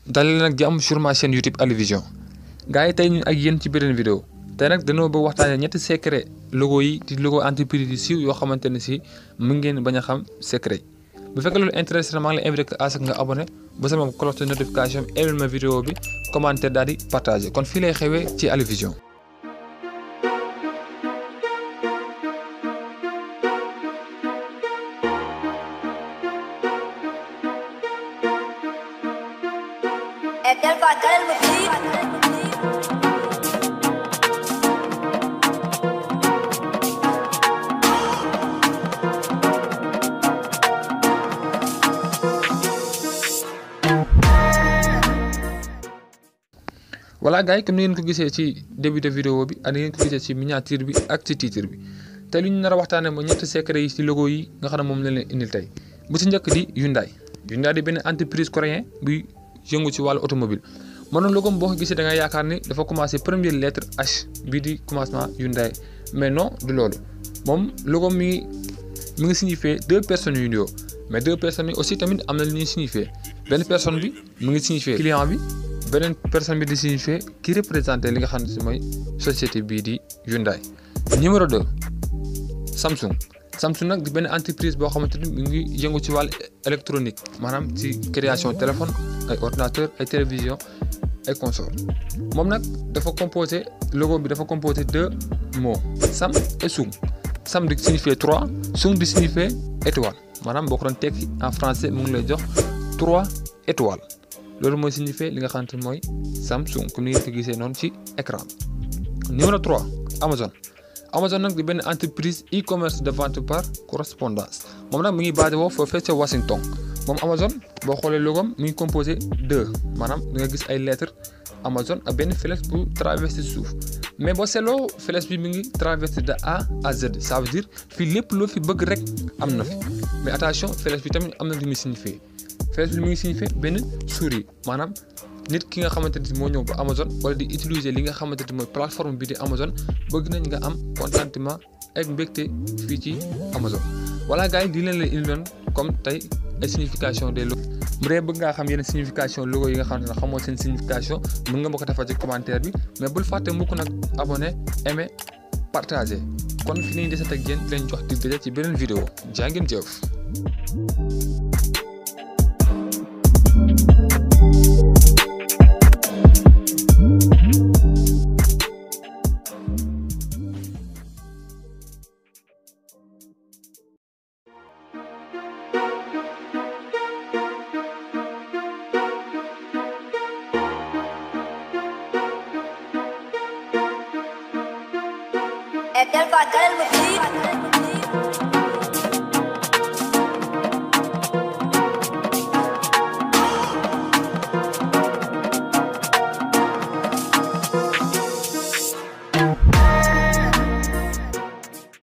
dalal nag jàmm sur ma chaîne YouTube Ali Vision gars yi tey ñu ak yéen ci beneen vidéo tey nag dañoo bëgg waxtaanee ñetti secret logo yi di logo entreprise yi siiw yoo xamante ne si mu ngeen bañ a xam secret bu fekkee loolu intéressé na maa ngi lay invité à ce que nga abonné ba sama cloche de notification aimé ma vidéo bi commenter daal di partagé kon fii lay xewee ci Ali Vision. voilà gars yi comme ni ngeen ko gisee ci début de vidéo bi ak ni ngeen ko gisee ci miniature bi ak ci titre bi te li ñu nar a waxtaanee mooy ñetti secret yi ci logo yi nga xam ne moom lañ leen indil tey bu ci njëkk di Hyundai di benn entreprise coréen buy yëngu ci wàllu automobile mënoon logo boo ko gisee da nga yaakaar ni dafa commencé première lettre H bii di commencement Hyundai mais non du loolu moom logo mi ngi signifié deux personnes yu nuyoo mais deux personnes yi aussi tamit am na lu ñuy signifié benn personne bi mu ngi signifié client bi. beneen personne bi di signifié ki représenté li nga xam ne si mooy société bii di Hyundai. numéro 2 Samsung nag di benn entreprise boo xamante ni mu ngi yëngu ci wàllu électronique maanaam ci création téléphone ay ordinateur ay télévision ay console moom nag dafa composé logo bi dafa composé deux mots Sam et Sung. Sam di signifié 3 Sung di signifié étoile maanaam boo ko doon tekki en français mu ngi lay jox 3 étoiles. loolu mooy signifié li nga xamante ne mooy Samsung comme ni ngeen ko gisee noonu ci écran bi. numéro 3 Amazon nag di benn entreprise e-commerce de vente par correspondance moom nag mu ngi basé woo foofee ca Washington moom Amazon boo xoolee logoom mu ngi composé 2 maanaam da nga gis ay lettres Amazon ak benn flèche bu traversé suuf mais boo seetloo flèche bi mi ngi traversé de A à Z ça veut dire fii lépp loo fi bëgg rek am na fi mais attention flèche bi tamit am na lu muy signifié. flèche bi mi ngi signifié benn souris maanaam nit ki nga xamante ni moo ñëw ba Amazon wala di utiliser li nga xamante ni mooy plateforme bi di Amazon bëgg nañ nga am contentement ak mbégte fii ci Amazon. voilà gars yi di leen indiloon comme tey ay signification des logos bu dee bëgg ngaa xam yenn signification logo yi nga xamante ne xamoo seen signification mën nga ma ko defal ci commentaire bi mais bul fàtte mukk nag abonné aimé partagé kon fi nañ desat ak yéen di leen jox dig daje ci beneen vidéo jaa ngeen jëf. Del Valle del